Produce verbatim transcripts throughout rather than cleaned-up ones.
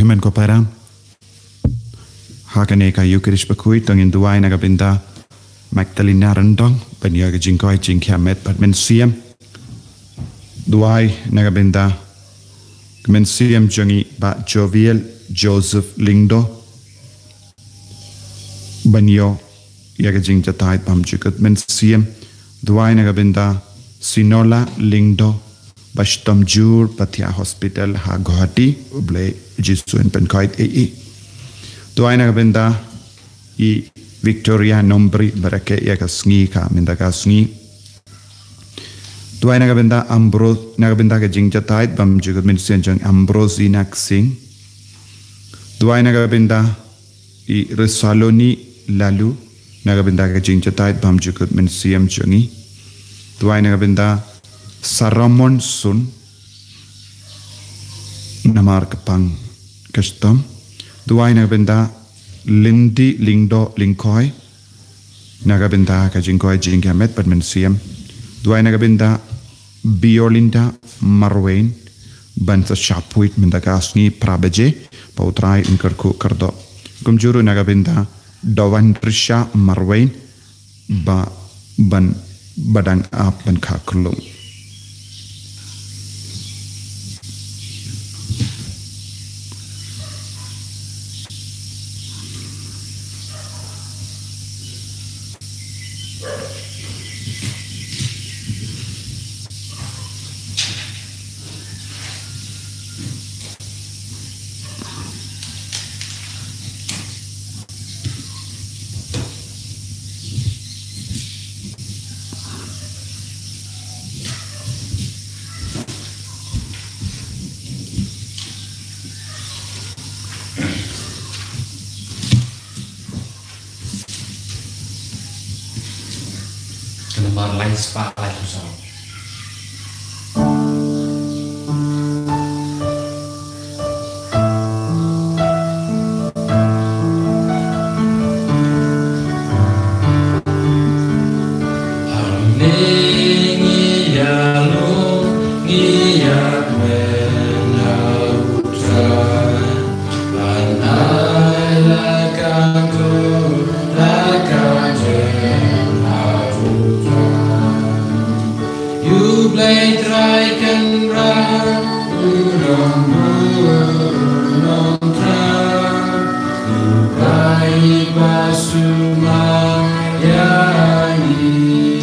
Amen ko para. Ha kane ka Eucharist bakhuid to ngin duwai na ka bynta Magdalena Ryndong ban ïoh ka jingkoit jingkhiah met bad mynsiem. Duwai na ka bynta ka mynsiem jong i Bah Joviel Joseph Lyngdoh ban ïoh ïa ka jingjahthait bymjukut mynsiem. Duwai na ka bynta Sinola Lyngdoh ba shitom jur ba thiah hospital ha Guwahati, U Blei Jisu un pynkoit ïa i. Duwai na ka bynta i Victoria Nombri ba rakhe ïa ka sngi ka mynta ka sngi. Duwai na ka bynta Ambro-, na ka bynta ka jingjahthait bymjukut mynsiem jong Ambrosina Ksing. Duwai na ka bynta i Resaloni Lalu na ka bynta ka jingjahthait bymjukut mynsiem jong i. Duwai na ka bynta Saramon Sun namar ka pang ka shitom. Duwai na ka bynta Lindi Lyngdoh Lyngkhoi na ka bynta ka jingkoit jingkhiah met bad mynsiem. Duwai na ka bynta Biolinda Marwein ban sa shah phuid mynta ka sngi phra baje ba U Trai un kyrkhu kyrdoh. Kumjuh ruh na ka bynta Dawan Risha Marwein ba ban ba dang ap ban kha khunlung. Ka nambar lai spah lai phew saw. U Blei Trai Kynrad, u nongbud u nongtrei, u Blei ba sumar ïa ngi.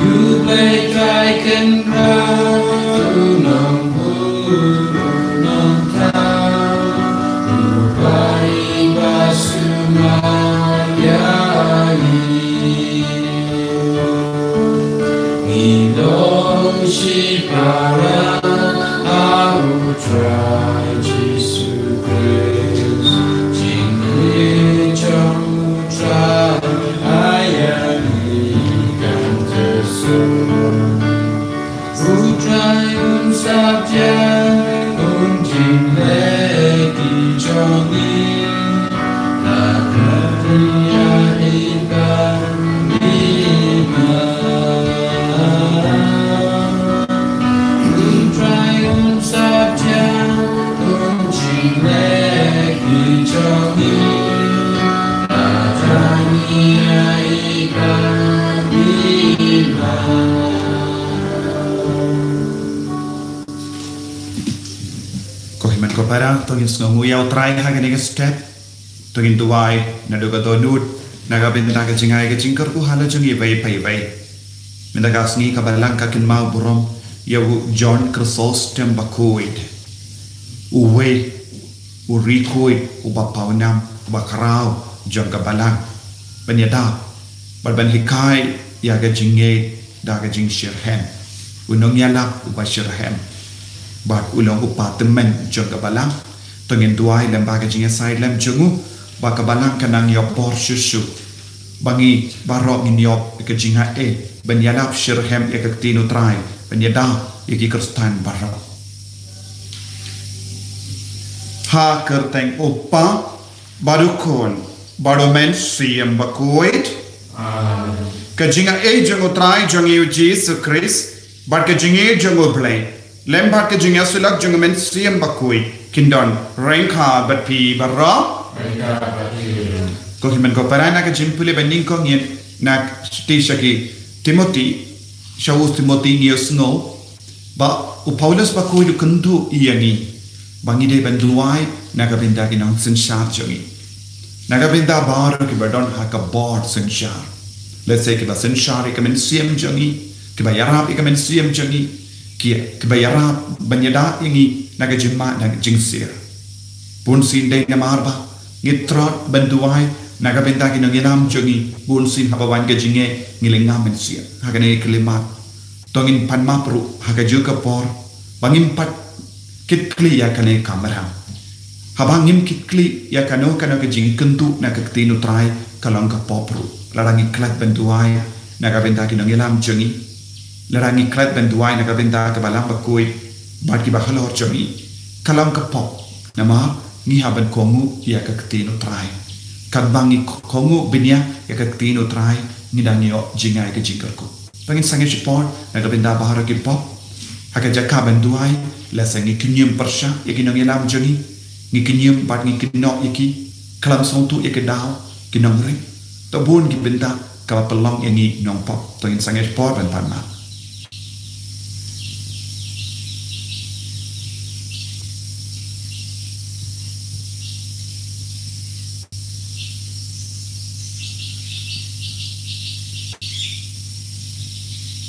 U Blei Trai Kynrad, u nongbud u nongtrei, u Blei ba sumar ïa ngi. Ngi don shipara ha U Trai Jisu Khrist, jingkyrkhu jong U Trai ïa ngi kan jur. U Trai un sap ïa, un jingleh ki jong ngi. Ko hynmen ko para, to ngin sngewnguh ïa U Trai ha kane ka step. To ngin duwai naduh ka dohnud na ka bynta ka jingai ka jingkyrkhu ha la jong iwei pa iwei. Mynta ka sngi ka Balang ka kynmaw burom ïa u John Chrysostom bakhuid, uwei u riewkhuid uba pawnam, uba khraw jong ka Balang, ban ïada bad ban hikai ïa ka jingngeit da ka jingshitrhem. U nongïalap uba shitrhem bad u long u patymmen jong ka Balang. To ngin duwai lem bad ka jingïasaid lem jong u ba ka Balang kan nang ïoh bor shuh shuh, ba ngi baroh ngin ïoh ka jingaiei ban ïalap shitrhem ïa ka ktien U Trai, ban ïada ïa ki Khristan baroh. Ha ka kyrteng U Kpa bad U Khun bad U Mynsiem Bakhuid. Amen. Ka jingaiei jong U Trai jong ngi U Jisu Khrist bad ka jingïeit jong U Blei lem bad ka jingïasyllok jong ka mynsiem bakhuid, kin don ryngkat bad phi baroh. Ryngkat bad phi. Ko hynmen ko para, na ka jingpule ba nyngkong ngin ïa sdang sha ki Timothi, sha u Timothi ngi ïohsngew ba u Paulus bakhuid u kyntu ïa ngi ba ngi dei ban duwai na ka bynta ki nongsynshar jong ngi, na ka bynta baroh kiba don ha ka bor synshar. Lehse kiba synshar ïa ka mynsiem jong ngi, kiba ïarap ïa ka mynsiem jong ngi, ki, kiba ïarap ban ïada ïa ngi na ka jingmad na ka jingsir. Bunsien dei namar ba ngi trot ban duwai na ka bynta ki nongïalam jong ngi, bunsien haba wan ka jingeh ngi lyngngoh mynsiem. Ha kane ka khyllipmat to ngin pan map ruh ha kajuh ka por ba ngim pat kitkhlieh ïa kane ka kamram. Haba ngim kitkhlieh ïa kano kano ka jingkyntu na ka ktien u Trai, ka long ka pop ruh. Lada ngi klet ban duwai na ka bynta ki nongïalam jong ngi, lada ngi klet ban duwai na ka bynta ka balang bakhuid bad kiba halor jong ngi, ka long ka pop. Namar ngi hap ban kohnguh ïa ka ktien u Trai. Katba ngi kohnguh bniah ïa ka ktien u Trai, ngi dang ïoh jngai ka jingkyrkhu. To ngin sangeh shipor na ka bynta baroh ki pop. Ha ka jaka ban duwai, lehse ngi kynñium pyrshah ïa ki nongïalam jong ngi, ngi kynñium bad ngi kynnoh ïa ki, khlem sngewthuh ïa ka daw, ki nongrim. To bun ki bynta kaba pynlong ïa ngi nongpop. To ngin sangeh shipor ban pan map.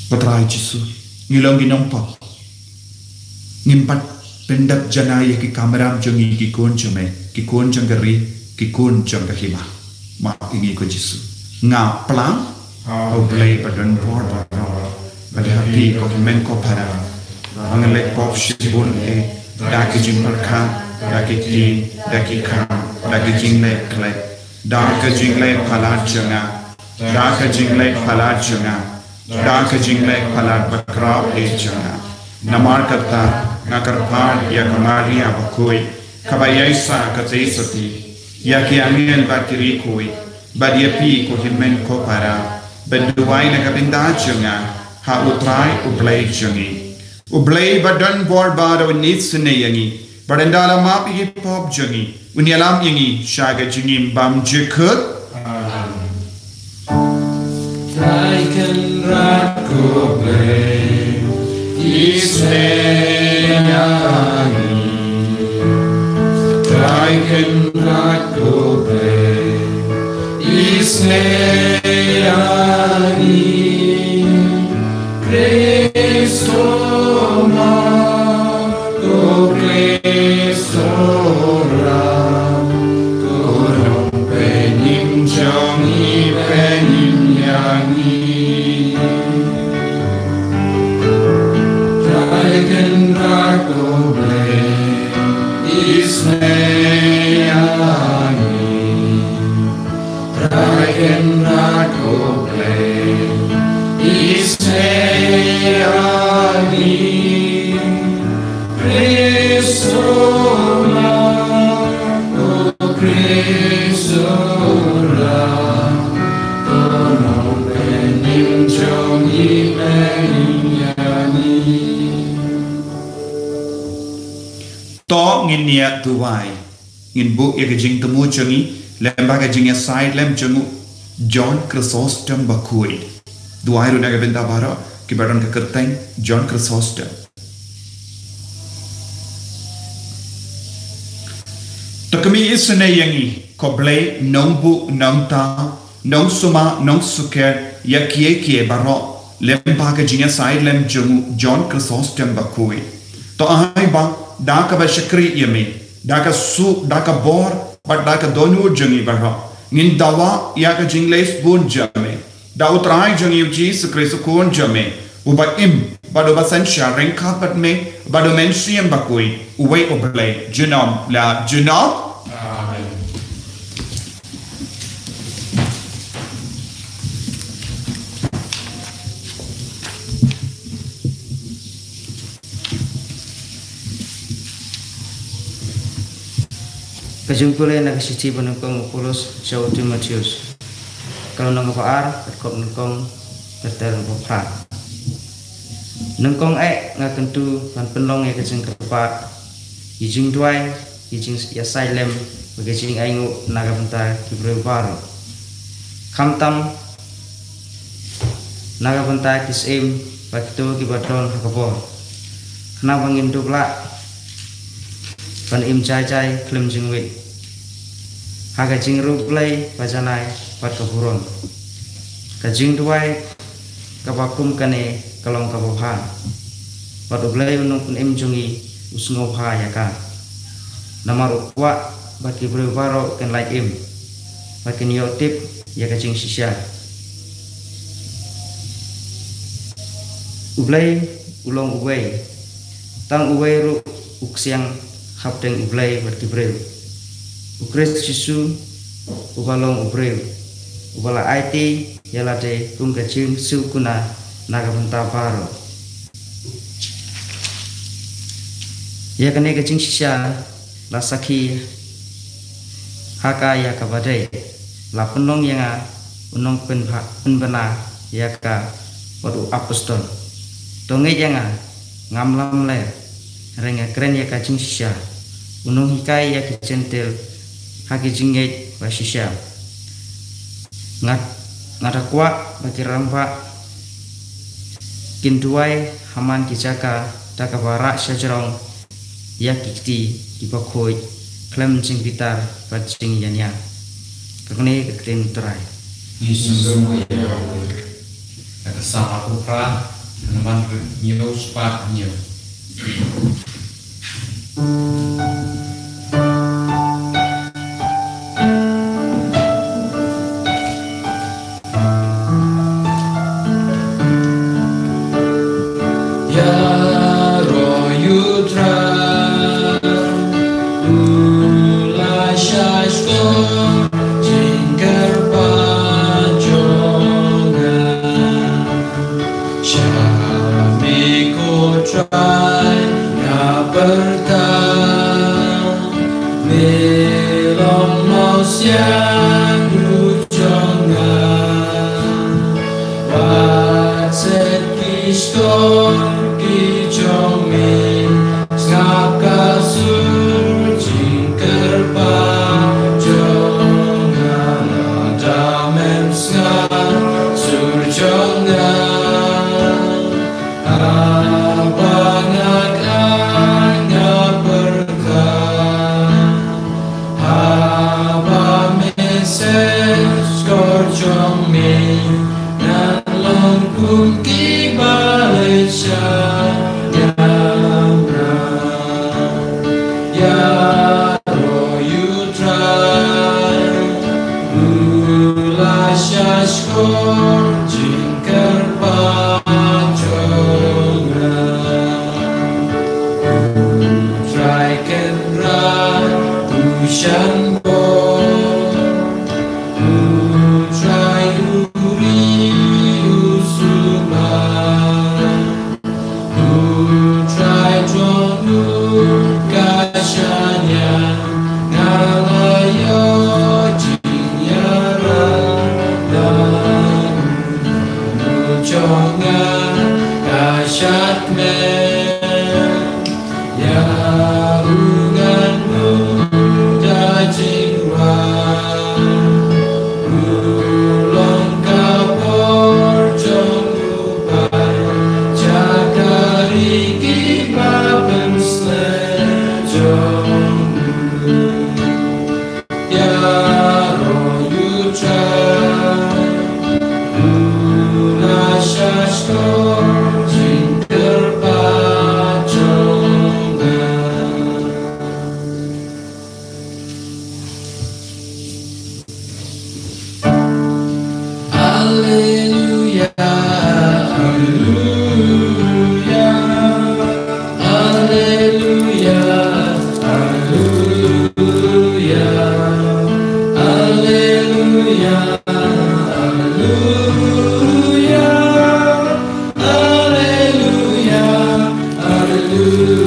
Ko Trai Jisu, ngi long ki nongpop. Ngim pat pyndep janai ïa ki kamram jong ngi, ki khun jong me, ki khun jong ka ri, ki khun jong ka hima. Map ïa ngi ko Jisu. Nga plang ha U Blei ba don bor baroh, bad ha phi ko hynmen ko para, ba nga leh pop shibun eh, da ka jingpyrkhat, da ka ktien, da ki kam, da ka jingleh khleh, da ka jingleh palat jong nga, da ka jingleh palat jong nga, da ka jingleh palat bakhraw eh jong nga. Namar kata nga kyrpad ïa ka Maria bakhuid, kaba ïaisah katei sati, ïa ki angel bad ki riewkhuid, bad ïa phi ko hynmen ko para, ban duwai na ka bynta jong nga ha U Trai U Blei jong ngi. U Blei ba don bor baroh un isynei ïa ngi, bad ynda la map ïa ki pop jong ngi, un ïalam ïa ngi sha ka jingim bymjukut. Amen. Trai Kynrad ko Blei, isynei ïa ngi. Trai Kynrad ko Blei, isynei ïa ngi. Khrist u mat, ko Khrist u ram, ko Nongpynim jong ngi, pynim ïa ngi. Trai Kynrad ko Blei, isynei ïa ngi. Trai Kynrad ko Blei, isynei ïa ngi. Khrist u mat, ko Khrist u ram, ko Nongpynim jong ngi, pynim ïa ngi. To ngin ïa duwai. Ngin buh ïa ka jingthmu jong ngi lyngba ka jingïasaid lem jong u John Chrysostom bakhuid. Duwai ruh na ka bynta baroh kiba don ka kyrteng John Chrysostom. To khmih isynei ïa ngi ko Blei nongbuh nongthaw, nongsumar, nongsukher ïa kiei kiei baroh lyngba ka jingïasaid lem jong u John Chrysostom bakhuid. To ai ba da kaba shakri ïa me, da ka suk, da ka bor, bad da ka dohnud jong ngi baroh, ngin dawa ïa ka jingleh bun jong me. Da U Trai jong ngi U Jisu Khrist U Khun jong me, uba im bad uba synshar ryngkat bad me bad U Mynsiem Bakhuid, uwei U Blei, junom la junom. Amen. Ka jingpule na ka shithi ba nyngkong u Paulus sha u Timotheus. Ka lynnong kaba ar, ka dkhot nyngkong, ka ter kaba phra. Nyngkong eh nga kyntu ban pynlong ïa ka jingkyrpad, ki jingduwai, ki jingïasaid lem bad ki jingainguh na ka bynta ki briew baroh. Khamtam na ka bynta ki syiem bad kito kiba don ha ka bor, khnang ba ngin dup lah ban im jai jai khlem jingwit ha ka jingïaroh Blei ba janai bad ka burom. Ka jingduwai kaba kum kane ka long kaba bha, bad U Blei U Nongpynim jong ngi u sngewbha ïa ka. Namar u kwah ba ki briew baroh kin lait im bad kin ïoh tip ïa ka jingshisha. U Blei u long uwei, tang uwei ruh u ksiang hapdeng U Blei bad ki briew. U Khrist Jisu, uba long u briew, uba la aiti ïa lade kum ka jingsiew kuna na ka bynta baroh. Ïa kane ka jingshisha la sakhi ha ka ïa kaba dei, la pynlong ïa nga u nongpynbha-, pynbna ïa ka bad u apostol. To ngeit ïa nga, ngam lamler, hynrei nga kren ïa ka jingshisha. U nonghikai ïa ki Jentil ha ki jingngeit ba shisha. Nga, nga da kwah ba ki rangbah kin duwai ha man ki jaka da kaba rah shajrong ïa ki kti kiba khuid khlem jingbitar bad jingïania. Kane ka ktien U Trai. Ngi sngewbha ïa ka Salm arphew phra, hynmen hynñiew spah hynñiew. Ïaroh ïa U Trai, u la shahshkor jingkyrpad jong nga. Sha me ko Trai nga pyrta, me long mawsiang ruh jong nga. Wat set ki shkor ki jong me, sngap ka sur jingkyrpad jong nga. Lada mem sngap sur jong nga, haba nga khlaiñ nga pyrkhat. Haba me set shkor jong me, ngan long kum kiba leit sha ïamra. Ïaroh ïa U Trai, u la shahshkor jingkyrpad jong nga. U Trai kynrad u shyntur, U Trai u ri u sumar. U Trai jong u ka shaniah, nga la ïoh jingïarap na u. U jong nga ka shad kmen, ïa u ngan mut da jingrwai. U long ka bor jong u Blei, jaka ri kiba pynshlur jong u. Ïaroh ïa U Trai, u la shahshkor jingkyrpad jong nga. Alleluia, alleluia, alleluia, alleluia, alleluia, alleluia, alleluia, alleluia.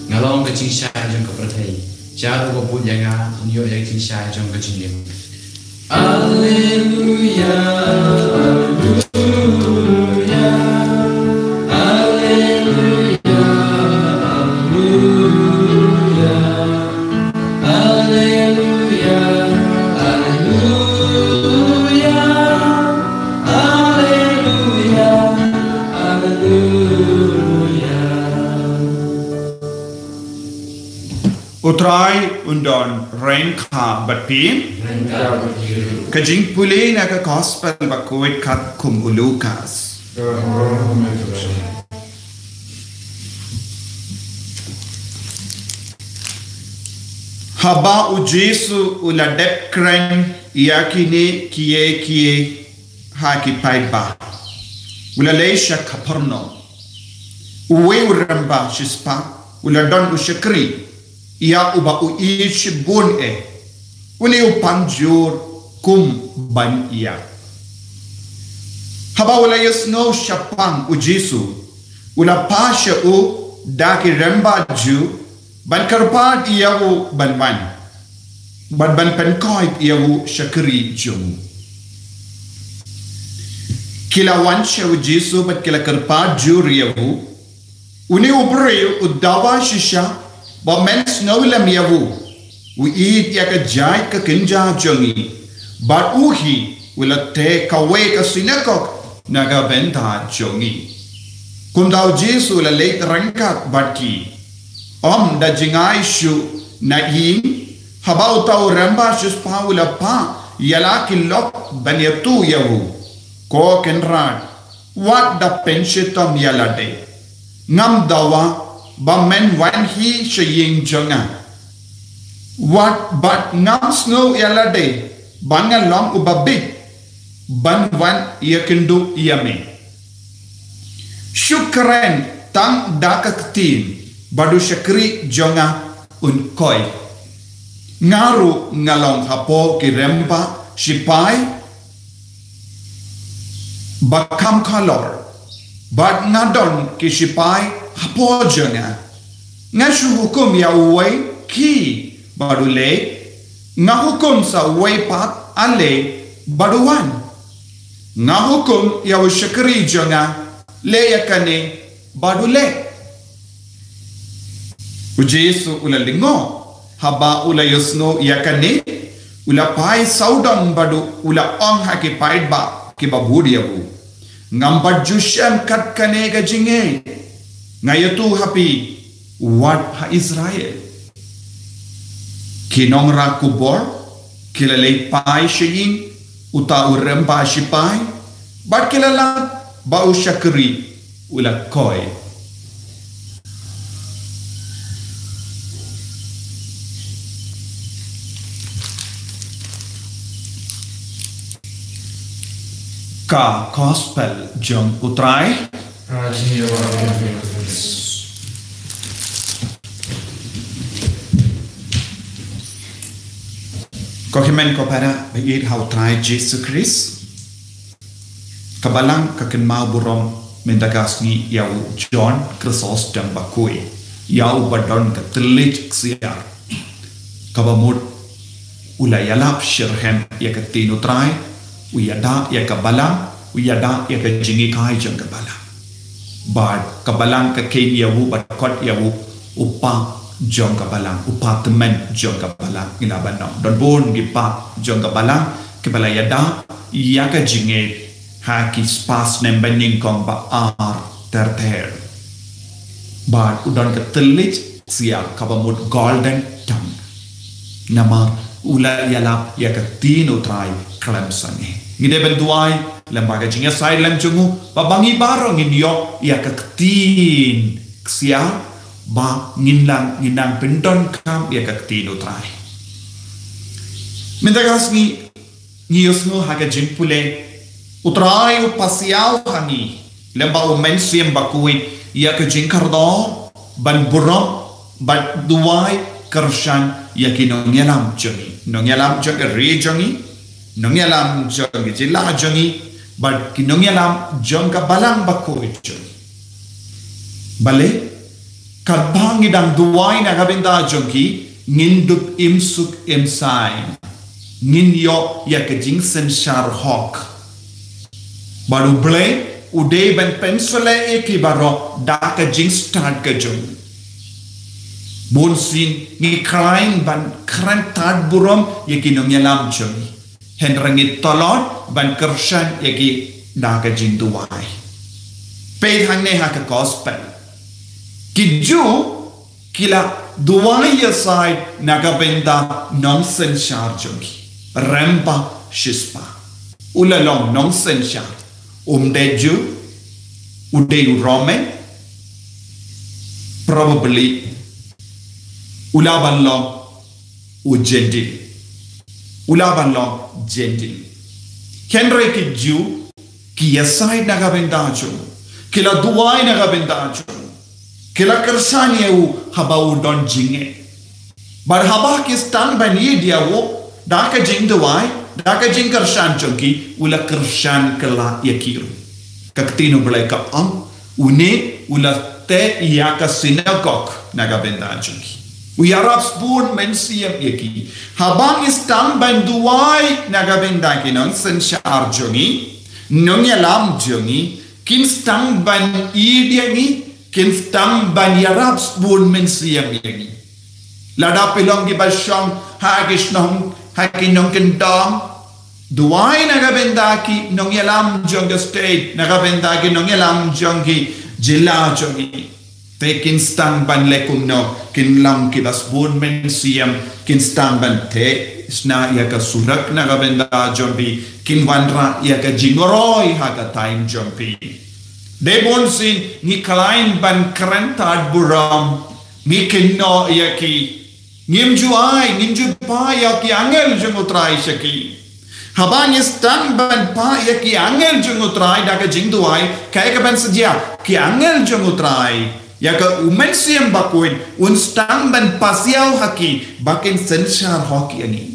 Nga long ka jingshai jong ka pyrthei. Ïa uba bud ïa nga un ïoh ïa ka jingshai jong ka jingim. Alleluia, alleluia. U Trai un don ryngkat bad phi. Ryngkat bad phi. Ka jingpule na ka Gospel bakhuid katkum u Lukas. Ka burom ïa u Trai. Haba u Jisu u la dep kren ïa kine kiei kiei ha ki paidbah, u la leit sha Kapernaum. Uwei u rymba shispah u la don u shakri ïa uba u ïeit shibun eh. Une u pan jur kum ban ïa. Haba u la ïohsngew shaphang u Jisu, u la phah sha u da ki rymba jur, ban kyrpad ïa u ban wan, bad ban pynkoit ïa u shakri jong u. Ki la wan sha u Jisu bad ki la kyrpad jur ïa u. Une u briew u dawa shisha ba men sngewlem ïa u. U ïeit ïa ka jait ka kynja jong ngi, bad u hi u la teh kawei ka sinagog na ka bynta jong ngi. Kumta u Jisu u la leit ryngkat bad ki. Ym da jngai shuh na ïing, haba uta u rymba shispah u la phah ïa la ki lok ban ïathuh ïa u. Ko Kynrad, wat da pynshitom ïa lade. Ngam dawa ba men wan hi sha ïing jong nga. Wat, bad ngam sngew ïa lade ba nga long uba bit ban wan ïakynduh ïa me. Shu kren tang da ka ktien bad u shakri jong nga un koi. Nga ruh nga long hapoh ki rymba shipai ba kham khalor, bad nga don ki shipai hapoh jong nga. Nga shu hukum ïa uwei, khie bad u leit. Nga hukum sa uwei pat, ale bad u wan. Nga hukum ïa u shakri jong nga, leh ïa kane bad u leh. U Jisu u la lyngngoh haba u la ïohsngew ïa kane, u la phai sawdong bad u la ong ha ki paidbah kiba bud ïa u. Ngam pat ju shem kat kane ka jingngeit. Nga ïathuh ha phi, wat ha Israel. Ki nongrah khubor ki la leit phai sha ïing uta u rymba shipai, bad ki la lap ba u shakri u la koi. Ka Gospel jong u Trai. Ko hynmen ko para ba ïeit ha u Trai Jisu Khrist. Ka Balang ka kynmaw burom mynta ka sngi ïa u John Chrysostom bakhuid, ïa uba don ka thylliej ksiar. Kaba mut u la ïalap shitrhem ïa ka ktien u Trai, u ïada ïa ka Balang, u ïada ïa ka jinghikai jong ka Balang. Bad ka Balang ka kheiñ ïa u bad kot ïa u, u pa jong ka Balang, u pa tymmen jong ka Balang. Ngi la ban ong, don bun ki pa jong ka Balang kiba la ïada ïa ka jingngeit ha ki spah snem ba nyngkong ba ar ter ter. Bad u don ka thylliej ksiar kaba mut golden tongue. Namar u la ïalap ïa ka ktien u Trai khlem sangeh. Ngi dei ban duwai lyngba ka jingïasaid lem jong u, ba ba ngi baroh ngin ïoh ïa ka ktien ksiar, ba ngin nang, ngin nang pyndonkam ïa ka ktien u Trai. Mynta ka sngi ngi ïohsngew ha ka jingpule, u Trai u pasiaw ha ngi lyngba u Mynsiem Bakhuid ïa ka jingkordor ban burom bad duwai kyrshan ïa ki nongïalam jong ngi, nongïalam jong ka ri jong ngi, nongïalam jong ka jylla jong ngi, bad ki nongïalam jong ka Balang Bakhuid jong ngi. Balei? Katba ngi dang duwai na ka bynta jong ki, ngin dup im suk im sai. Ngin ïoh ïa ka jingsynshar hok. Bad U Blei u dei ban pynshlur ïa ki baroh da ka jingstad ka jong u. Bunsien ngi khlaiñ ban kren tad burom ïa ki nongïalam jong ngi. Hynrei ngi tlot ban kyrshan ïa ki da ka jingduwai. Peit hangne ha ka Gospel. Ki Jiw ki la duwai ïasaid na ka bynta nongsynshar jong ki. Rem ba shispah. U la long nongsynshar. Um dei Jiw, u dei u Roman, probably u la ban long u Jentil. U la ban long Jentil. Hynrei ki Jiw ki ïasaid na ka bynta jong u. Ki la duwai na ka bynta jong u. Ki la kyrshan ïa u haba u don jingeh. Bad haba ki sdang ban ïeit ïa u, da ka jingduwai, da ka jingkyrshan jong ki, u la kyrshan kylla ïa ki ruh. Ka ktien U Blei ka ong, une u la teh ïa ka synagog na ka bynta jong ki. U ïarap sbun mynsiem ïa ki. Haba ngi sdang ban duwai na ka bynta ki nongsynshar jong ngi, nongïalam jong ngi, kin sdang ban ïeit ïa ngi, kin sdang ban ïarap sbun mynsiem ïa ngi. Lada phi long kiba shong ha ki shnong, ha ki nongkyndong, duwai na ka bynta ki nongïalam jong ka state, na ka bynta ki nongïalam jong ki jylla jong ngi. Te kin sdang ban leh kumno, kin long kiba sbun mynsiem, kin sdang ban teh shna ïa ka surok na ka bynta jong phi, kin wanrah ïa ka jingroi ha ka thaiñ jong phi. Dei bunsien ngi khlaiñ ban kren tad burom, ngi kynnoh ïa ki. Ngim ju ai, ngim ju phah ïa ki angel jong U Trai sha ki. Haba ngi sdang ban phah ïa ki angel jong U Trai da ka jingduwai, kaei kaban sa jia, ki angel jong U Trai, ïa ka U Mynsiem Bakhuid, un sdang ban pasiaw ha ki, ba kin synshar hok ïa ngi.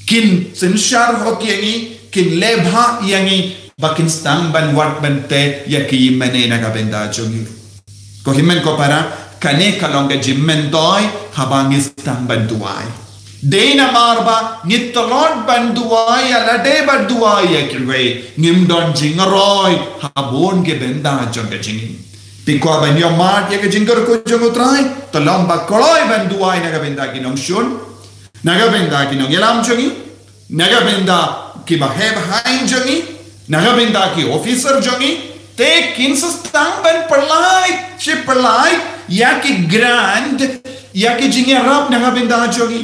Kin synshar hok ïa ngi, kin leh bha ïa ngi, ba kin sdang ban wad ban teh ïa ki ïingmane na ka bynta jong ngi. Ko hynmen ko para, kane ka long ka jingmyntoi, haba ngi sdang ban duwai. Dei namar ba ngi tlot ban duwai ïa lade bad duwai ïa kiwei, ngim don jingroi ha bun ki bynta jong ka jingim. Phi kwah ban ïohmad ïa ka jingkyrkhu jong U Trai, to long ba kloi ban duwai na ka bynta ki nongshun, na ka bynta ki nongïalam jong ngi, na ka bynta kiba heh ba haiñ jong ngi, na ka bynta ki officer jong ngi, te kin sa sdang ban pynlait shi pynlait ïa ki grant, ïa ki jingïarap na ka bynta jong ngi.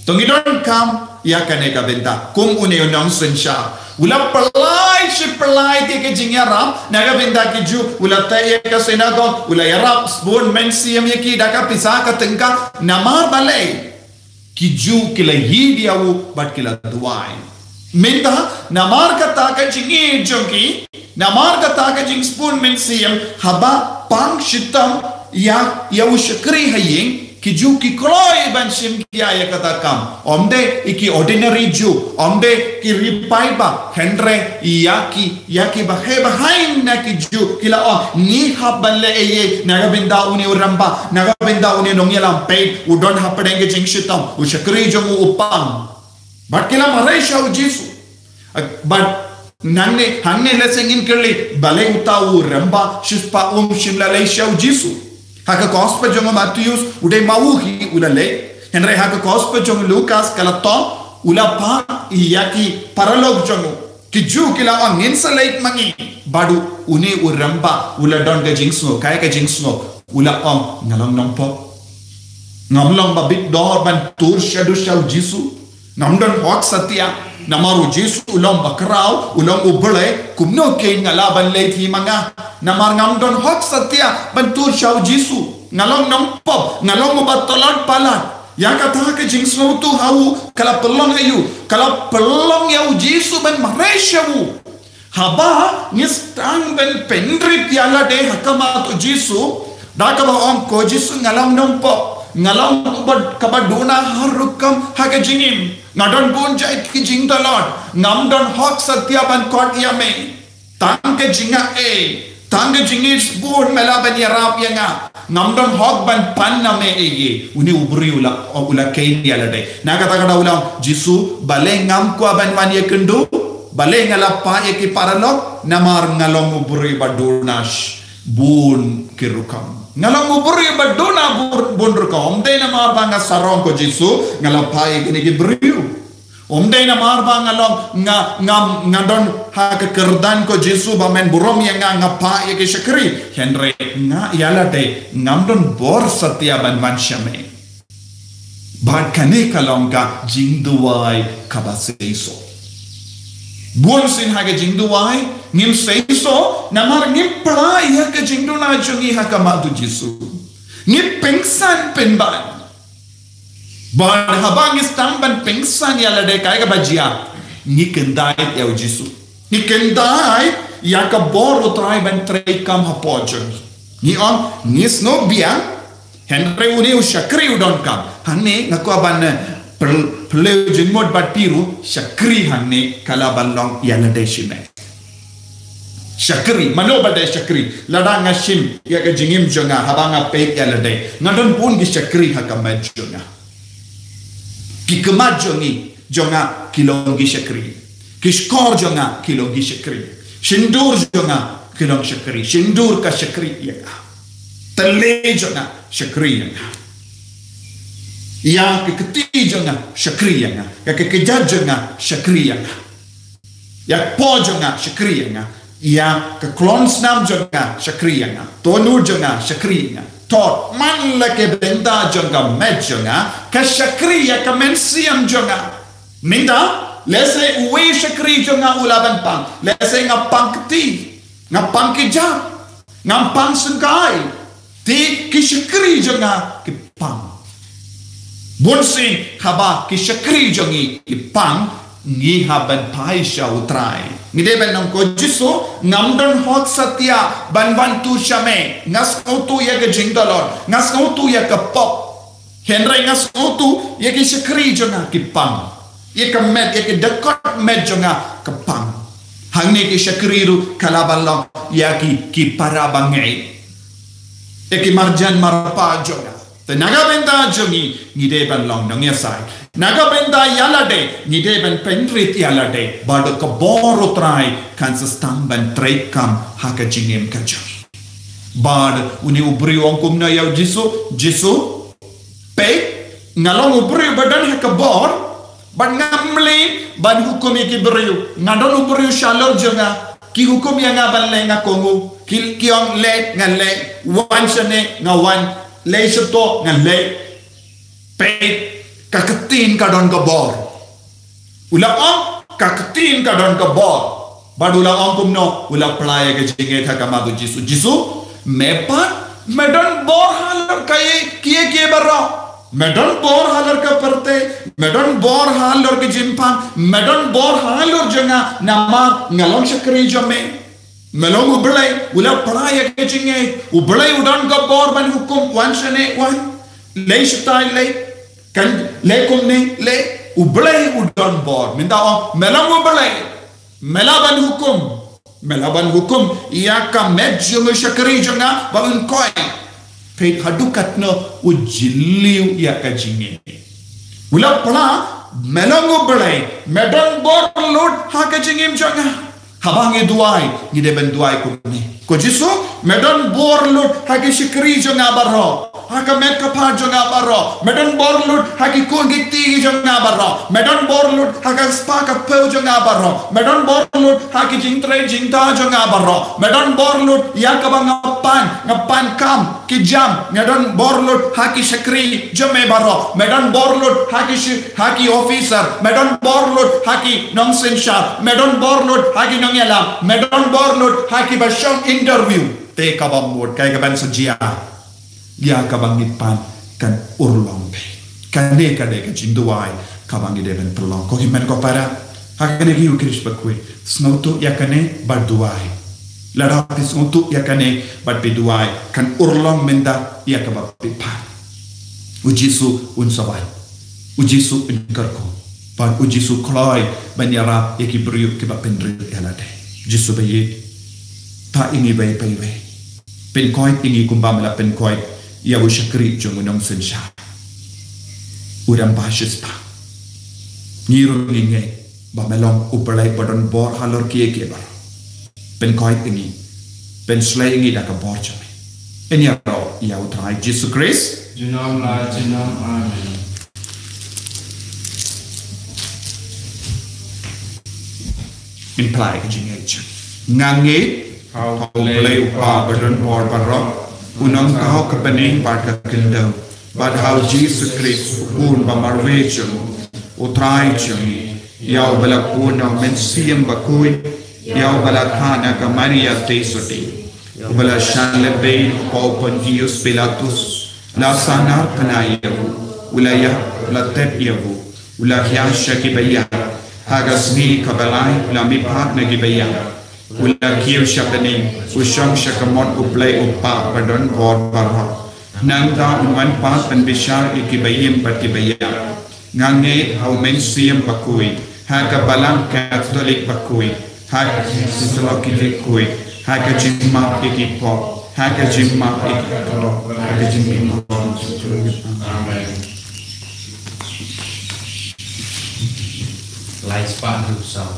To ngi donkam ïa kane ka bynta, kum une u nongsynshar u la pynlait shi pynlait ïa ki jingïarap na ka bynta ki Jiw, u la teh ïa ka synagog, u la ïarap sbun mynsiem ïa ki da ka pisa ka tyngka, namar balei? Ki Jiw ki la ïeit ïa u bad ki la duwai. Mynta, namar kata ka jingïeit jong ki, namar kata ka jingsbun mynsiem, haba pang shitom ïa, ïa u shakri ha ïing, ki Jiw ki kloi ban shim khia ïa kata ka kam. Ym dei ïa ki ordinary Jiw, ym dei ki ri paidbah, hynrei ïa ki ïa kiba heh ba haiñ na ki Jiw, ki la ong, ngi hap ban leh ei ei na ka bynta une u rangbah, na ka bynta une u nongïalam, peit u don hapdeng ka jingshitom, u shakri jong u u pang. Bad ki la mareh sha u Jisu. Bad nangne, hangne lehse ngin kylli, balei uta u rangbah shispah um shym la leit sha u Jisu? Ha ka gospel jong u Mathaios, u dei ma u hi u la leit. Hynrei ha ka gospel jong u Lukas ka la thoh, u la phah ïa ki paralok jong u. Ki Jiw ki la ong, ngin sa leit ma ngi. Bad une u rangbah u la don ka jingsngew, kaei ka jingsngew? U la ong, nga long nongpop. Ngam long ba bit dor ban tur shaduh sha u Jisu. Ngam don hok satia. Namar u Jisu u long ba khraw, u long u Blei, kumno kein nga lah ban leit hi ma nga? Namar ngam don hok satia ban tur sha u Jisu. Nga long nongpop, nga long uba tlot palat. Ïa kata ka jingsngewthuh ha u ka la pynlong ïa u, ka la pynlong ïa u Jisu ban mareh sha u. Haba ngi sdang ban pynrit ïa lade ha khmat u Jisu, da kaba ong, ko Jisu, nga long nongpop, nga long uba kaba duna har rukom ha ka jingim, nga don bun jait ki jingtlot, ngam don hok satia ban khot ïa me. Tang ka jingaiei, tang ka jingïeit sbun me lah ban ïarap ïa nga. Ngam don hok ban pan na me ei ei. Une u briew u la, u la kheiñ ïa lade. Na kata ka daw u la ong, Jisu, balei ngam kwah ban wan ïakynduh? Balei nga la phah ïa ki paralok? Namar nga long u briew ba duna bun ki rukom. Nga long u briew ba duna bun, bun rukom. Ym dei namar ba nga sarong, ko Jisu, nga la phah ïa kine ki briew. Ym dei namar ba nga long, nga, nga, nga don ha ka kyrdan ko Jisu ba men burom ïa nga, nga pah ïa ki shakri. Hynrei nga ïa lade ngam don bor satia ban wan sha me. Bad kane ka long ka jingduwai kaba seisoh. Bun sien ha ka jingduwai ngim seisoh namar ngim pla ïa ka jingduna jong ngi ha khmat u Jisu. Ngi pynsan pynban. Bad haba ngi sdang ban pynsan ïa lade, kaei kaba jia? Ngi kyndait ïa u Jisu. Ngi kyndait ïa ka bor u Trai ban treikam hapoh jong ngi. Ngi ong, ngi sngewbiang, hynrei une u shakri u donkam. Hangne nga kwah ban, eh, phylliew jingmut bad phi ruh, shakri hangne ka lah ban long ïa lade shimet. Shakri, mano ba dei shakri? Lada nga shim ïa ka jingim jong nga, haba nga peit ïa lade, nga don bun ki shakri ha ka met jong nga. Ki khmat jong ngi, jong nga ki long ki shakri. Ki shkor jong nga ki long ki shakri. Shyndur jong nga ki long shakri. Shyndur ka shakri ïa nga. Tele jong nga shakri ïa nga. Ïa ka kti jong nga shakri ïa nga. Ïa ka kjat jong nga shakri ïa nga. Ïa ka paw jong nga shakri ïa nga. Ïa ka klong snam jong nga shakri ïa nga. Tonu jong nga shakri ïa nga. Tot man la ka bynta jong ka met jong nga ka shakri ïa ka mynsiem jong nga. Mynta, lehse uwei u shakri jong nga u lah ban pang. Lehse nga pang kti, nga pang kjat, nga pang sngewkhia. Te ki shakri jong nga ki pang. Bun sien haba ki shakri jong ngi ki pang, ngi hap ban phai sha u Trai. Ngi dei ban ong, ko Jisu, ngam don hok satia ban wan tu sha me. Nga sngewthuh ïa ka jingdolor, nga sngewthuh ïa ka pop. Hynrei nga sngewthuh ïa ki shakri jong nga ki pang. Ïa ka met, ïa ka dkhot met jong nga ka pang. Hangne ki shakri ruh ka lah ban long ïa ki, ki para bangeit. Ïa ki marjan marpa jong nga. Te na ka bynta jong ngi, ngi dei ban long nongïasaid. Na ka bynta ïa lade, ngi dei ban pynrit ïa lade. Bad ka bor u Trai kan sa sdang ban treikam ha ka jingim ka jong ngi. Bad une u briew u ong kumno ïa u Jisu? Jisu, peit, nga long u briew ba don ha ka bor, bad ngam leh ban hukum ïa ki briew. Nga don u briew shalor jong nga, ki hukum ïa nga ban leh, nga kohnguh. Ki, ki ong leh, nga leh. Wan shane, nga wan. Leh shato, nga leh. Peit, ka ktien ka don ka bor. U la ong, ka ktien ka don ka bor. Bad u la ong kumno? U la pynlait ïa ka jingngeit ha khmat u Jisu. Jisu, me pat me don bor halor kaei, kiei kiei baroh. Me don bor halor ka pyrthei, me don bor halor ka jingpang, me don bor halor jong nga namar nga long shakri jong me. Me long U Blei, u la pynlait ïa ka jingngeit. U Blei u don ka bor ban hukum, wan shane wan. Leh shatai leh. Kan leh kumne leh. U Blei u don bor. Mynta ong, me long U Blei. Me lah ban hukum. Me lah ban hukum ïa ka met jong u shakri jong nga ba un koit. Peit haduh katno u jylliew ïa ka jingngeit. U la pynlait, me long U Blei, me don bor lut ha ka jingim jong nga. Haba ngi duwai, ngi dei ban duwai kumne. Ko Jisu, me don bor lut ha ki shakri jong nga baroh. Ha ka met ka phad jong nga baroh. Me don bor lut ha ki khun ki kti jong nga baroh. Me don bor lut ha ka spah ka phew jong nga baroh. Me don bor lut ha ki jingtrei jingtah jong nga baroh. Me don bor lut ïa kaba nga pan, nga pan kam ki jam. Me don bor lut ha ki shakri jong me baroh. Me don bor lut ha ki shi-, ha ki officer. Me don bor lut ha ki nongsynshar. Me don bor lut ha ki nongïalam. Me don bor lut ha kiba shong interview. Te kaba mut, kaei kaban sa jia? Ïa kaba ngi pan kan urlong beit. Kane ka dei ka jingduwai kaba ngi dei ban pynlong. Ko hynmen ko para, ha kane ka Ïukharist bakhuid, sngewthuh ïa kane bad duwai. Lada phi sngewthuh ïa kane bad phi duwai, kan urlong mynta ïa kaba phi pan. U Jisu un sa wan. U Jisu un kyrkhu. Bad u Jisu u kloi ban ïarap ïa ki briew kiba pynrit ïa lade. Jisu ba ïeit, peit ïa ngi iwei pa iwei. Pynkoit ïa ngi kumba me la pynkoit ïa u shakri jong u nongsynshar. U rangbah shispah. Ngi ruh ngi ngeit ba me long U Blei ba don bor halor kiei kiei baroh. Pynkoit ïa ngi. Pynshlei ïa ngi da ka bor jong me. Ïaroh ïa U Trai Jisu Khrist. Junom la junom. Amen. Ngin plie ka jingngeit. Nga ngeit ha U Blei U Kpa ba don bor baroh, u nongthaw ka bneng bad ka khyndew, bad ha U Jisu Khrist u Khun ba marwei jong u, U Trai jong ngi, ïa uba la pun na U Mynsiem Bakhuid, ïa uba la kha na ka Maria Theisotti, uba la shah lehbeiñ hapoh u Pontius Pilatus, la sahnarphna ïa u, u la ïap, u la tep ïa u, u la hiar sha kiba ïap, ha ka sngi kaba lai u la mihpat na kiba ïap, u la kiew sha bneng, u shong sha ka mot U Blei U Kpa ba don bor baroh. Nangta un wan pat ban bishar ïa kiba im bad kiba ïap. Nga ngeit ha U Mynsiem Bakhuid, ha ka Balang Katholik bakhuid, ha ka jingïasyllok ki riewkhuid, ha ka jingmap ïa ki pop, ha ka jingmap ïa ki pop, ha ka jingmap. Amen. Lai spah hynriew saw.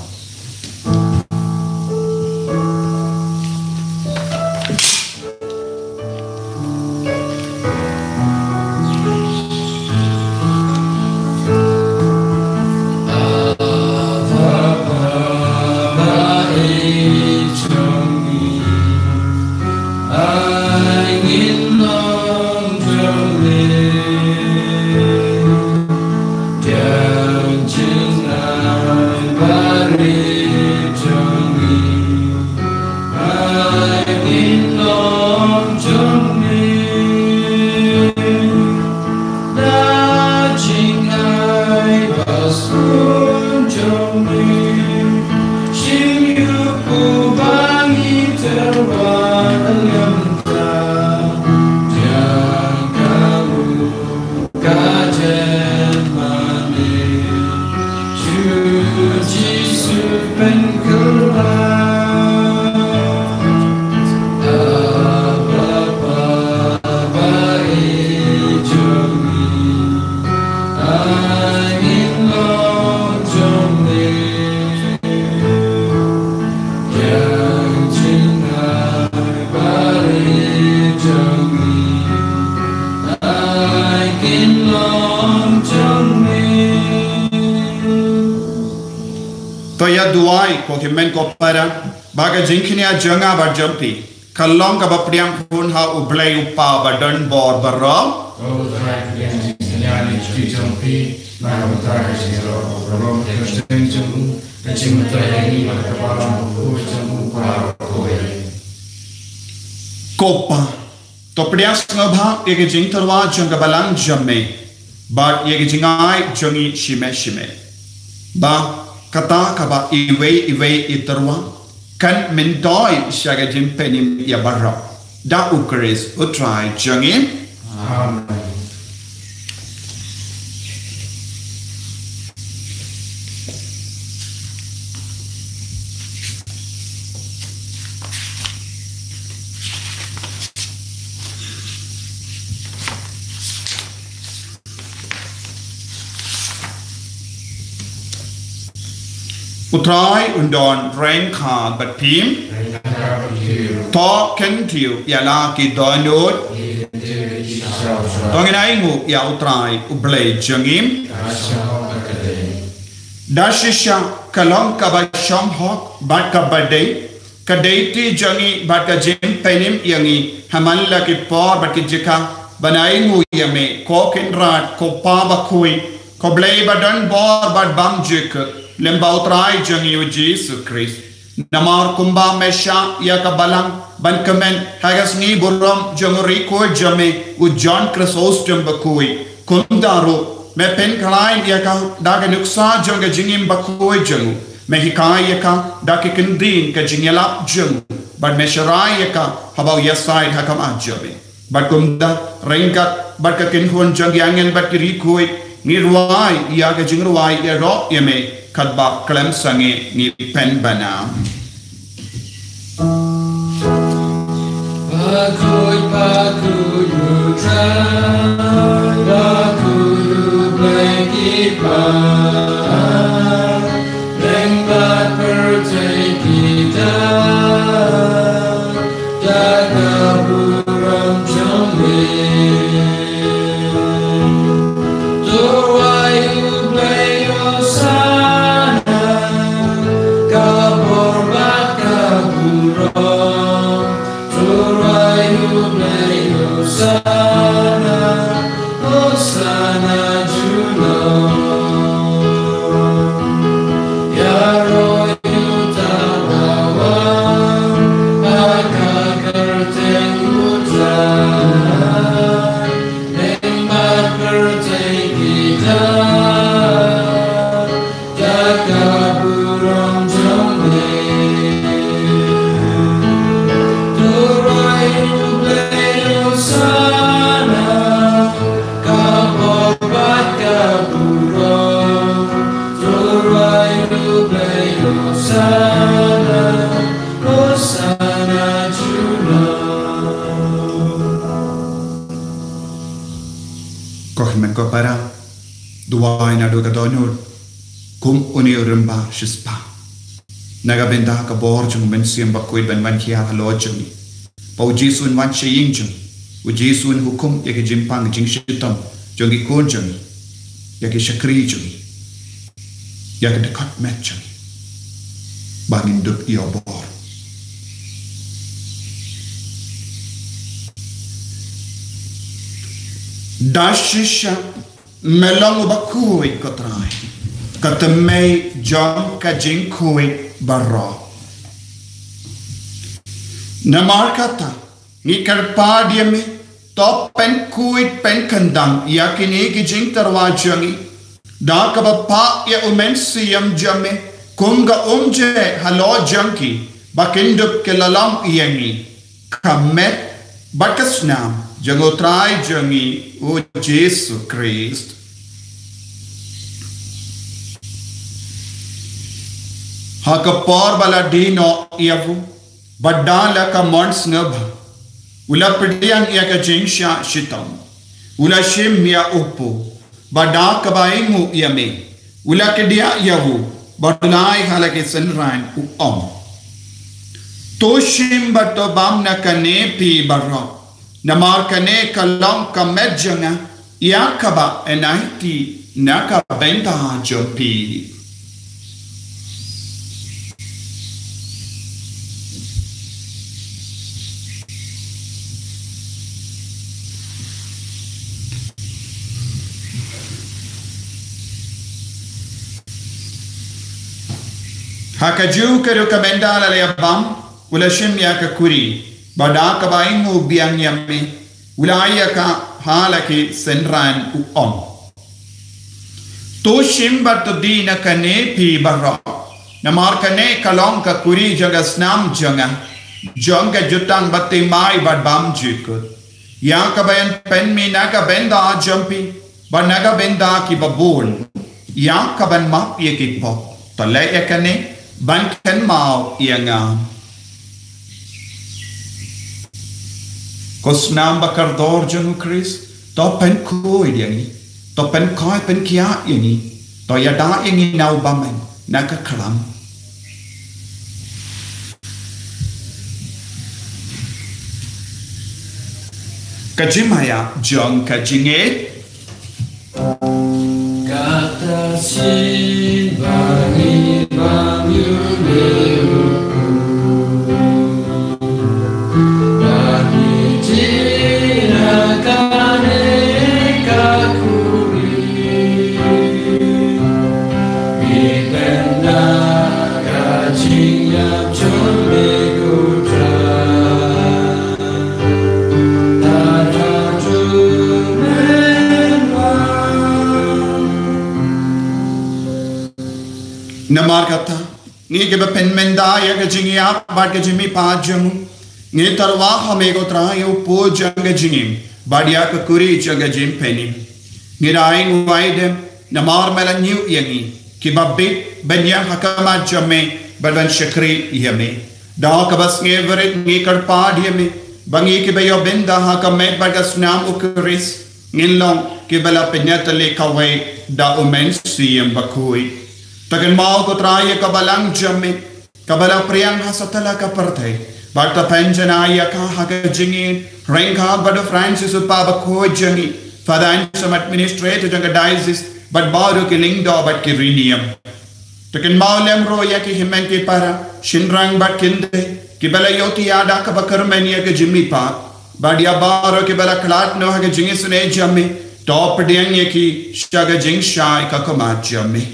To ïa duwai ko hynmen ko para, ba ka jingkñia jong nga bad jong phi ka long kaba pdiang khun ha U Blei U Kpa ba don bor baroh. Ko Trai, pdiang jingkñia ïa ki jong phi na ka bynta ka jingïaroh baroh, ka jingïaroh jong u, ka jingmyntoi ïa ngi bad ka balang bakhuid jong u baroh kawei. Ko Pa, to pdiang sngewbha ïa ka jingtyrwa jong ka balang jong me bad ïa ka jingai jong ngi shime shime, ba kata kaba iwei iwei i tyrwa kan myntoi sha ka jingpynim ïa baroh. Da U Khrist U Trai jong ngi. Amen. U Trai un don ryngkat bad phi. To kyntiew ïa la ki dohnud. To ngin ainguh ïa U Trai U Blei jong ngi. Da shisha ka long kaba shong hok bad kaba dei, ka dei ti jong ngi bad ka jingpynim ïa ngi ha man la ki por bad ki jaka, ban ainguh ïa me, ko Kynrad, ko Pa bakhuid, ko Blei ba don bor bad bymjukut, lem bad U Trai jong ngi U Jisu Khrist. Namar kumba me shah ïa ka balang ban kmen ha ka sngi burom jong u riewkhuid jong me u John Chrysostom bakhuid, kumta ruh me pynkhlaiñ ïa ka da ka nuksa jong ka jingim bakhuid jong u. Me hikai ïa ka da ki kyntien ka jingïalap jong u, bad me sharai ïa ka haba u ïasaid ha khmat jong me. Bad kumta, ryngkat bad ka kynhun jong ki angel bad ki riewkhuid, ngi rwai ïa ka jingrwai ïaroh ïa me, katba khlem sangeh ngi pynbna. Bakhuid, bakhuid U Trai, bakhuid U Blei ki para, lyngba pyrthei ki dei da ka burom jong me. To rwai U Blei Hosana, ka Take it down. Jaka burom jong me. Turai tu play Hosanna. Ka bor bad ka burom. Turai tu play Hosanna. Hosanna juno. Ko hynmen ko para, duwai naduh ka dohnud, kum une u rymba shispah. Na ka bynta ka bor jong u Mynsiem Bakhuid ban wan hiar halor jong ngi. Ba u Jisu un wan sha ïing jong ngi. U Jisu un hukum ïa ki jingpang jingshitom jong ki khun jong ngi, ïa ki shakri jong ngi, ïa ki dkhot met jong ngi, ba ngin dup ïa u bor. Da shisha me long uba khuid, ko Trai, ka tymmen jong ka jingkhuid baroh. Namar kata, ngi kyrpad ïa me, to pynkhuid pynkyndang ïa kine ki jingtyrwa jong ngi, da kaba pah ïa u Mynsiem jong me kum ka umjai halor jong ki, ba kin dup ki la long ïa ngi ka met bad ka snam jong u Trai jong ngi u Jisu Khrist. Ha ka por ba la die noh ïa u, bad da la ka mon sngewbha, u la pdiang ïa ka jingshah shitom, u la shim ïa u puh, bad da kaba ainguh ïa me, u la kdiah ïa u, bad u la ai ha la ki synran, u ong: To shim bad to bam na kane phi baroh, namar kane ka long ka met jong nga, ïa kaba yn aiti na ka bynta jong phi. Ha kajuh ka ruh ka mynta la ïa bam, u la shim ïa ka kuri, bad da kaba ainguh biang ïa me, u la ai ïa ka ha la ki synran, u ong: To shim bad to die na kane phi baroh, namar kane ka long ka kuri jong ka snam jong nga, jong ka jutang bathymmai bad bymjukut, ïa kaba yn pynmih na ka bynta jong phi bad na ka bynta kiba bun, ïa kaban map ïa ki pop. To leh ïa kane ban kynmaw ïa nga. Ko snam ba kordor jong u Khrist, to pynkhuid ïa ngi, to pynkhuid pynkhiah ïa ngi, to ïada ïa ngi na u bymman, na ka khlam. Ka jingmaïa jong ka jingngeit. Kata shin ba ngi bam ïa u Blei u Kpa. Ba ngi jied na kane ka khuri. Ngi kynda ka jingïap jong me ko Trai. Namar kata, ngi kiba pynmynda ïa ka jingïap bad ka jingmihpat jong u, ngi tyrwa ha me ko Trai ïa u puh jong ka jingim bad ïa ka kuri jong ka jingpynim. Ngi da ai nguh ïa me namar me la ñiew ïa ngi kiba bit ban ïaid ha khmat jong me bad ban shakri ïa me. Da kaba sngewrit ngi kyrpad ïa me ba ngi kiba ïoh bynta ha ka met bad ka snam u Khrist ngin long kiba la pynïatylli kawei da u Mynsiem Bakhuid. To kynmaw ko Trai ïa ka balang jong me kaba la pdiang ha satlak ka pyrthei, bad to pynjanai ïa ka ha ka jingïeit ryngkat bad u Francis u Kpa Bakhuid jong ngi, Father Anselm, administrator jong ka diocese, bad baroh ki lyngdoh bad ki riewniam. To kynmaw lem ruh ïa ki hynmen ki para, shynrang bad kynthei, kiba la ïohthiah da kaba kyrmen ïa ka jingmihpat, bad ïa baroh kiba la khlad noh ha ka jingisynei jong me, to pdiang ïa ki sha ka jingshai ka khmat jong me.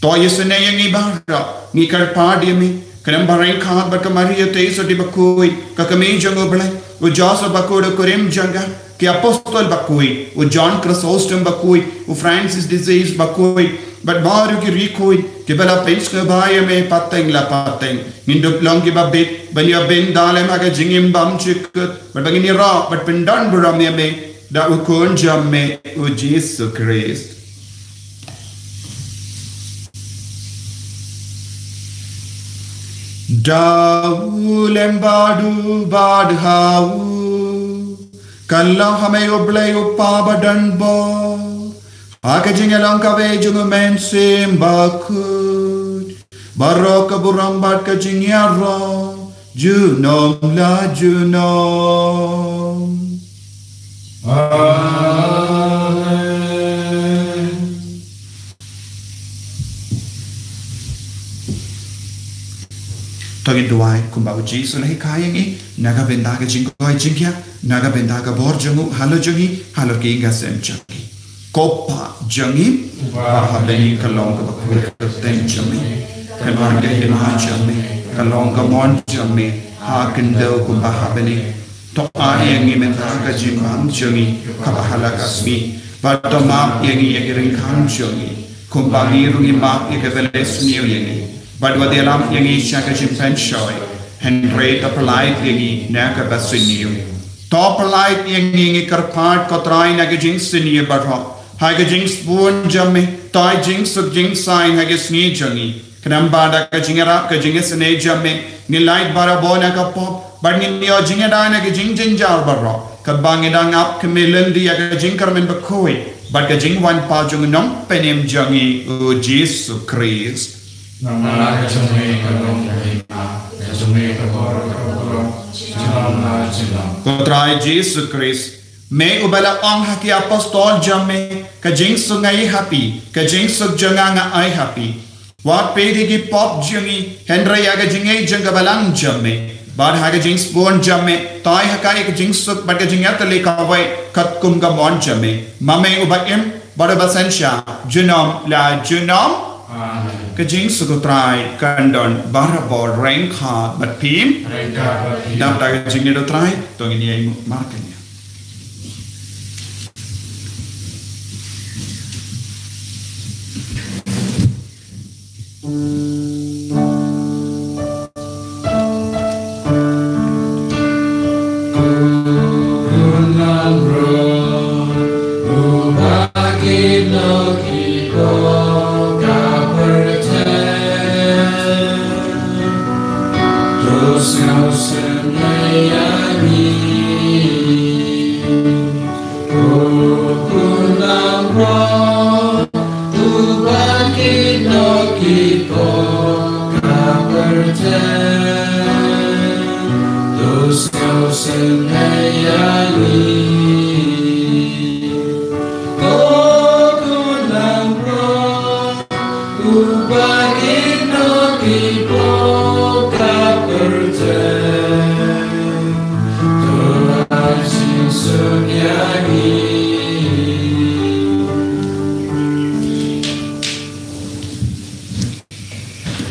To isynei ïa ngi baroh, ngi kyrpad ïa me, khnang ba ryngkat bad ka Maria Theisotti Bakhuid, ka kmie jong u Blei, u Joseph Bakhuid u kurim jong ka, ki apostol bakhuid, u John Chrysostom bakhuid, u Francis de Sales bakhuid, bad baroh ki riewkhuid kiba la pynsngewbha ïa me pateng la pateng. Ngin dup long kiba bit ban ïa bynta lem ha ka jingim bymjukut, bad ba ngin ïarap bad pyndonburom ïa me da u Khun jong me, u Jisu Khrist. Da u lem bad u bad ha u, ka long ha me U Blei U Kpa badonbor, ha ka jingïalong kawei jong U Mynsiem Bakhuid, baroh ka burom bad ka jingïaroh junom la junom. Amen. To ngin duwai kumba u Jisu u la hikai ïa ngi, na ka bynta ka jingkoit jingkhiah, na ka bynta ka bor jong u halor jong ngi, halor ki ïing ki sem jong ngi. Ko Pa jong ngi uba ha bneng, ka long kaba khuid ka kyrteng jong me, ka long ka hima jong me, ka long ka mon jong me ha khyndew kumba ha bneng. To ai ïa ngi mynta ka jingbam jong ngi kaba ha la ka sngi, bad to map ïa ngi ïa ki ryngkang jong ngi, kumba ngi ruh ngi map ïa kiba la sniew ïa ngi. Bad wat ïalam ïa ngi sha ka jingpynshoi, hynrei to pyllait ïa ngi na kaba sniew. To pyllait ïa ngi, ngi kyrpad ko Trai, na ka jingsniew baroh, ha ka jingsbun jong me, to ai jingsuk jingsaiñ ha ka sngi jong ngi. Khnang ba da ka jingïarap, ka jingisynei jong me, ngin lait barabor na ka pop, bad ngin ïoh jingïada na ka jingjynjar baroh, kaba ngi dang ap khmih lynti ïa ka jingkyrmen bakhuid bad ka jingwan pat jong u Nongpynim jong ngi, u Jisu Khrist. Namar ka jong me ka long ka hima, ka jong me ka bor, ka burom junom la junom. Ko Trai Jisu Khrist, me uba la ong ha ki apostol jong me, ka jingsuk nga ai ha phi, ka jingsuk jong nga nga ai ha phi. Wat peit ïa ki pop jong ngi, hynrei ïa ka jingngeit jong ka balang jong me. Bad ha ka jingsbun jong me, to ai ha ka ïa ka jingsuk bad ka jingïatylli kawei katkum ka mon jong me, ma me uba im bad uba synshar junom la junom. Amen. Ka jingsuk u Trai kan don barabor ryngkat bad phi. Ryngkat bad phi. Dap da ka jingngeit u Trai, to ngin ïa ïeng markynñiat.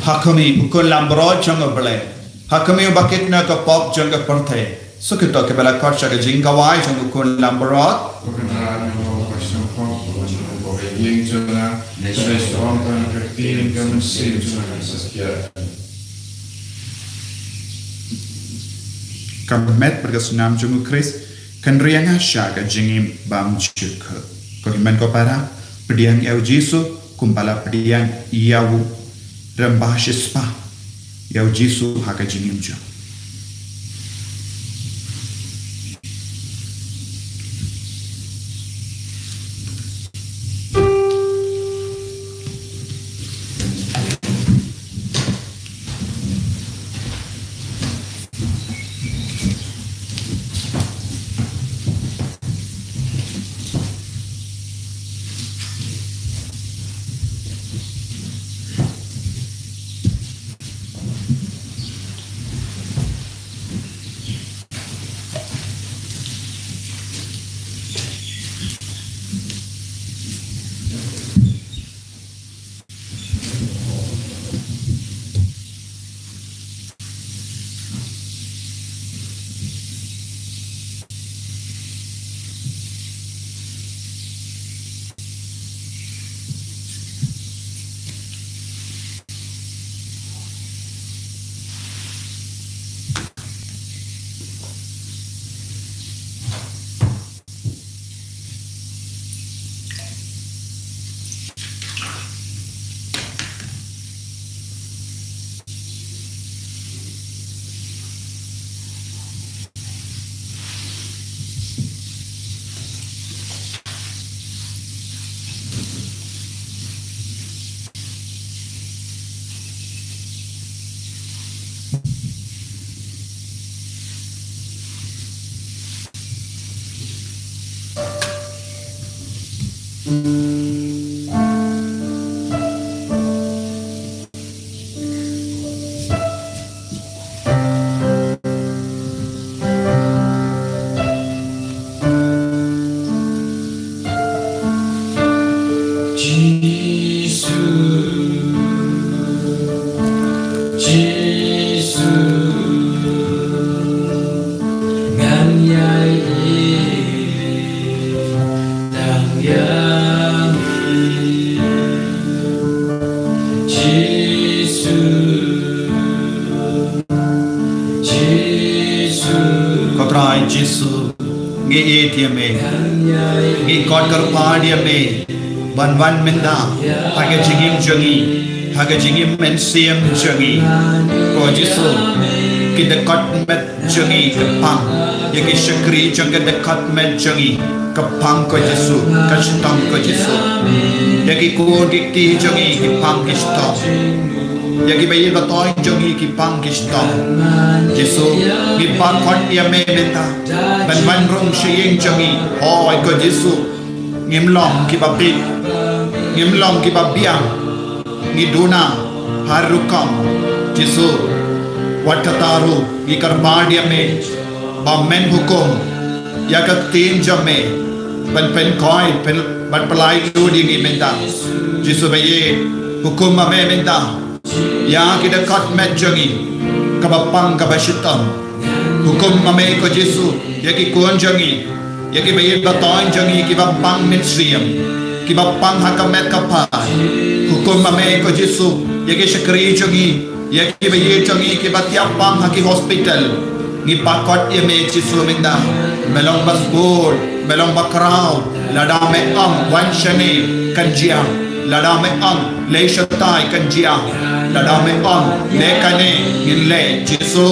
Ha khmih u Khun langbrot jong U Blei, ha khmih uba kit na ka pop jong ka pyrthei, sa kito kiba la khot sha ka jingkhawai jong u Khun langbrot. Ka met bad ka snam jong u Khrist kan ri ïa nga sha ka jingim bymjukut. Ko hynmen ko para, pdiang ïa u Jisu kumba la pdiang ïa u rangbah shispah ïa u Jisu ha ka jingim jong u. Jisu, Jisu, ngan ïai ïeit tang ïa me. Jisu, Jisu. Ko Trai Jisu, ngi ïeit ïa me. Ngi kot kyrpad ïa me ban wan mynta ha ka jingim jong ngi, ha ka jingim mynsiem jong ngi. Ko Jisu, ki dkhot met jong ngi ki pang, ïa ki shakri jong ki dkhot met jong ngi ki pang, ko Jisu, ka shitom, ko Jisu. Ïa ki khun ki kti jong ngi ki pang, ki shitom. Ïa ki ba ïeit ba toiñ jong ngi ki pang, ki shitom. Jisu, ngi ba kot ïa me mynta ban wan rung sha ïing jong ngi. Hooid ko Jisu, ngim long ki ba bit, ngim long ki ba biang, ngi duna ha rukom. Jisu, wat kata ruh ngi kyrpad ïa me ba men hukum ïa ka ktien jong me ban pynkhiah, pyn, ban pynlait lut ïa ngi mynta. Jisu ba ïeit, hukum ma me mynta ïa ki dkhot met jong ngi ki ba pang, ki ba shitom. Hukum ma me ko Jisu ïa ki khun jong ngi, ïa ki ba ïeit ba toiñ jong ngi ki ba pang mynsiem, ki ba pang ha ka met ka phad. Hukum ma me ko Jisu ïa ki shakri jong ngi, ïa ki ba ïeit jong ngi ki ba thiah pang ha ki hospital. Ngi ba kot ïa me Jisu mynta. Me long ba sbun, me long ba khraw. Lada me ong wan shane, kan jia. Lada me ong leit shatai, kan jia. Lada me ong leh kane, ngin leh. Jisu,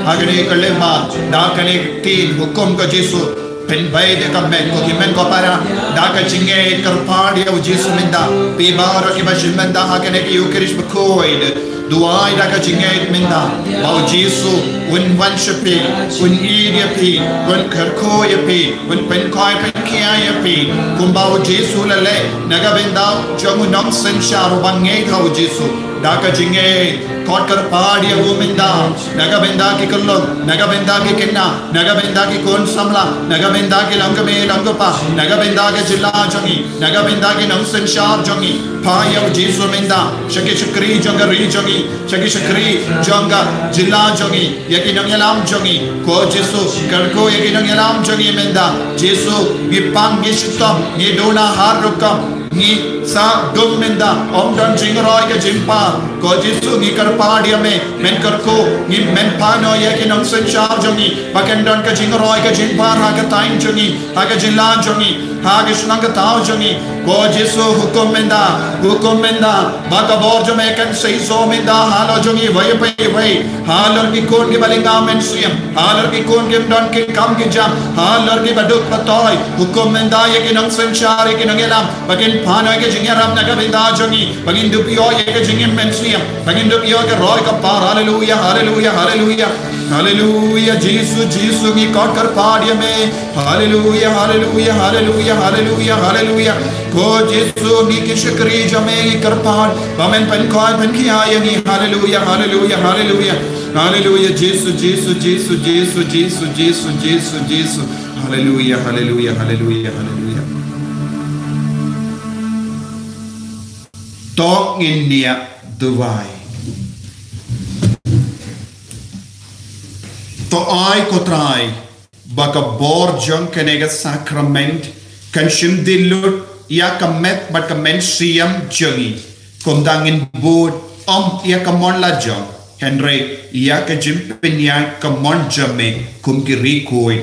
ha kane ka lehniam, da kane ka ktien hukum ko Jisu, pynbeit ïa ka met ko ki hynmen ko para da ka jingngeit. Kyrpad ïa u Jisu mynta, phi baroh ki ba shim mynta ha kane ka Eukharist bakhuid. Duwai da ka jingngeit mynta ba u Jisu un wan sha phi, un ïeit ïa phi, un kyrkhu ïa phi, un pynkhiah pynkhiah ïa phi. Kumba u Jisu u la leh na ka bynta jong u nongsynshar uba ngeit ha u Jisu. Da ka jingngeit kot kyrpad ïa u mynta, na ka bynta ki khyllung, na ka bynta ki khynnah, na ka bynta ki khun samla, na ka bynta ki long kmie long kpa, na ka bynta ki jylla jong ngi, na ka bynta ki nongsynshar jong ngi. Phah ïa u Jisu mynta sha ki shakri jong ka ri jong ngi, sha ki shakri jong ka jylla jong ngi, ïa ki nongïalam jong ngi. Ko Jisu, kyrkhu ïa ki nongïalam jong ngi mynta. Jisu, ngi pang, ngi shitom, ngi duna ha rukom, ngi sah dum mynta, ym don jingroi ka jingpang. Ko Jisu, ngi kyrpad ïa me, men kyrkhu, ngi men phah noh ïa ki nongsynshar jong ngi ba kin don ka jingroi ka jingpang ha ka thaiñ jong ngi, ha ka jylla jong ngi, ha ka shnong ka thaw jong ngi. Ko Jisu, hukum mynta, hukum mynta ba ka bor jong me kan seisoh mynta halor jong ngi iwei pa iwei, halor ki khun ki ba lyngba mynsiem, halor ki khun kim don ki kam ki jam, halor ki ba duk ba toi. Hukum mynta ïa ki nongsynshar, ïa ki nongïalam ba kin phah noh ïa ka jingïarap na ka bynta jong ngi, ba ngin dup ïoh ïa ka jingim mynsiem, ba ngin dup ïoh ka roi ka par. Haleluia, haleluia, haleluia. Haleluia, Jisu, Jisu, ngi kot kyrpad ïa me. Haleluia, haleluia, haleluia, haleluia, haleluia. Ko Jisu, ngi ki shakri jong me ngi kyrpad ba men pynkhiah pynkhiah ïa ngi. Haleluia, haleluia, haleluia. Haleluia, Jisu, Jisu, Jisu. Haleluia, haleluia, haleluia, haleluia. To ngin ïa duwai. To ai ko Trai ba ka bor jong kane ka sakrament kan shim dih lut ïa ka met bad ka mynsiem jong ngi. Kumta ngin bud ym ïa ka mon la jong, hynrei ïa ka jingpynïaid ka mon jong me kum ki riewkhuid,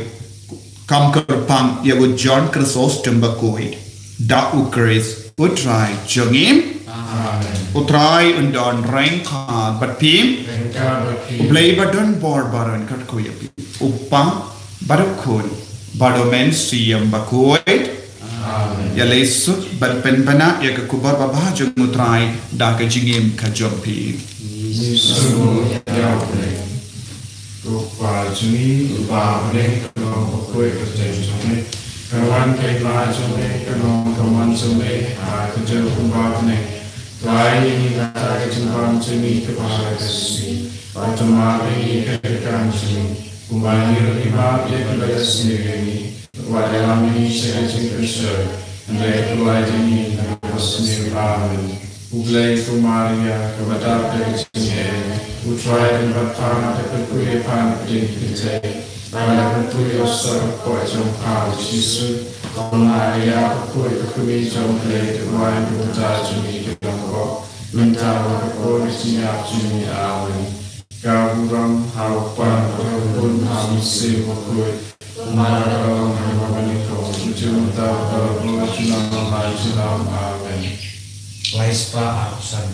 kam kyrpang ïa u John Chrysostom bakhuid. Da u Khrist u Trai jong ngi. Amen. U Trai un don ryngkat bad phi. Ryngkat bad phi. U Blei ba don bor baroh un kyrkhu ïa phi. U Kpa bad u Khun bad u Mynsiem Bakhuid. Amen. Ïa lei suk ban pynbna ïa ka khubor babha jong u Trai da ka jingim ka jong phi. Jisu ïa u Blei. Ko Kpa jong ngi uba ha bneng, ka long bakhuid ka kyrteng jong me. Ka wan ka yla jong me, ka long ka mon jong me ha ka jingpynbapteng. Pynlait ïa ngi na ka bynta ka jingbam jong ngi kaba ha ka sngi. Bad pynmap ïa ngi ha ka kam jong ngi, kumba ngi ruh ngi map ïa kiba ïasniew ïa ngi. Wat ïalam ïa ngi sha ka jingpynshoi, hynrei pynlait ïa ngi na kaba sniew. Amen. U Blei, ko Maria kaba dap da ka jingaiei, U Trai u don bad pha, da ka kyrkhu ïa pha na pdeng ki kynthei, bad da ka kyrkhu ïa u soh ka kpoh jong pha u Jisu. Ko Maria, ka kyrkhu ïa ka kmie jong U Blei, to pynban ïa ngi kiba ïeit, mynta bad ha ka por ka jingïap jong ngi. Amen. Ka burom ha U Kpa, ha U Khun, ha U Mynsiem Bakhuid, kumba la long ha kaba nyngkong, u juh mynta, bad ha ka por junom la junom. Amen. Lai spah arphew san.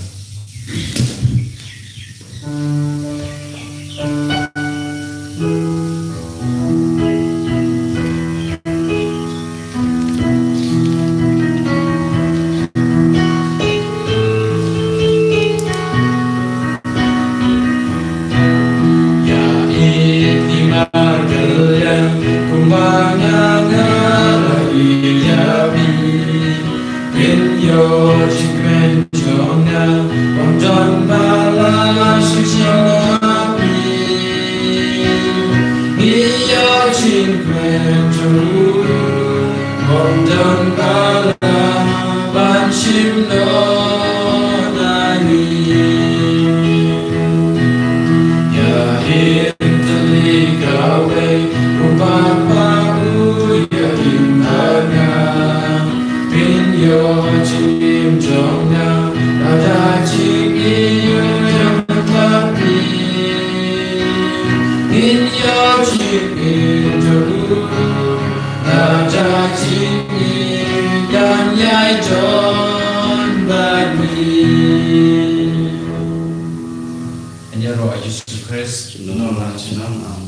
Ïa ïeit ki markylliang kumba nga nga la ïeit ïa phi. Ngin ïoh jingkmen jong nga, ym don ba la shu shim noh ha phi. Ngin ïoh jingkmen jong u, ym don ba la ban shim noh na ngi. Ïa hynrei kawei, u Papa u ïa im bad nga. Phin ïoh jingim jong nga, lada jingim ïa phi. Phin ïoh jingim jong u, lada jingim dang ïai don bad ngi. Ïaroh ïa U Jisu Khrist, junom la junom. Amen.